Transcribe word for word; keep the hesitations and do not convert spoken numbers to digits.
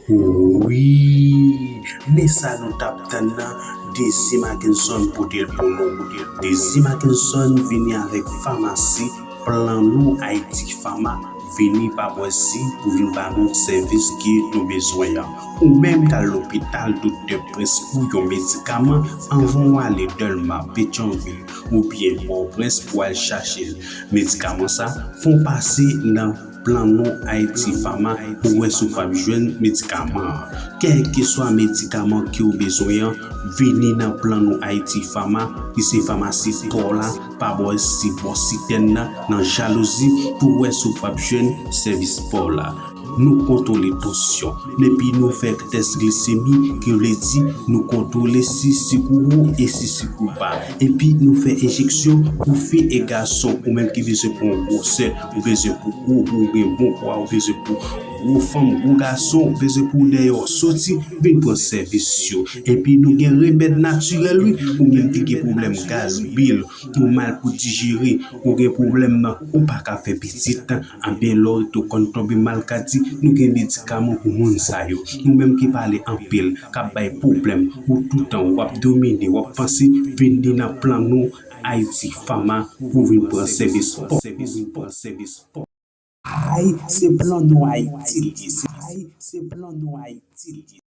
Wi, men sa nou t ap tann nan, Dezi Mackenson pote l pou nou. Dezi Mackenson vini avèk famasi Plan Nou Ayiti Fama, vini pa bò isi pou vin ba nou sèvis ke nou bezwen an. Ou menm k al lopital, doktè preskri yon medikaman, anvan w ale Dèlma, Petyonvil oubyen Pòtoprens pou al chache l. Medikaman sa, fè w pase nan Plan Nou Ayiti Fama pou wè si w p ap jwenn medikaman an. Kèlkeswa medikaman ke w bezwen an, vini nan Plan Nou Ayiti Fama, ki se famasi pa w la, pa bò isi, bò Sitèn nan, nan Jalouzi, pou wè si w p ap jwenn sèvis pa w la. Nou kontwole tansyon, epi nou fè tès glisemi, ki vle di nou kontwole si sik ou wo e si sik ou ba. Epi nou fè enjeksyon pou fi e gason, ou menm ki bezwen pou yon gwosè, ou bezwen pou gwo, pou w gen bon pwa, ou bezwen pou gwo fanm, gwo gason, ou bezwen pou w dèyè w soti, vin pran sèvis yo. Epi nou gen remèd natirèl, wi, ou menm ki gen pwoblèm gaz, bil, ou mal pou dijere, ou gen pwoblèm, ou pa ka fè pitit, anben lè w tou konn tonbe maladi, nou gen medikaman pou moun sa yo. Ou menm ki pale anpil, k ap bay pwoblèm, ou toutan w ap domine, w ap panse, vini nan Plan Nou Ayiti Fama pou vin pran sèvis pa w. Ay, se Plan Nou Ayiti li ye. Ay, se Plan Nou Ayiti li ye.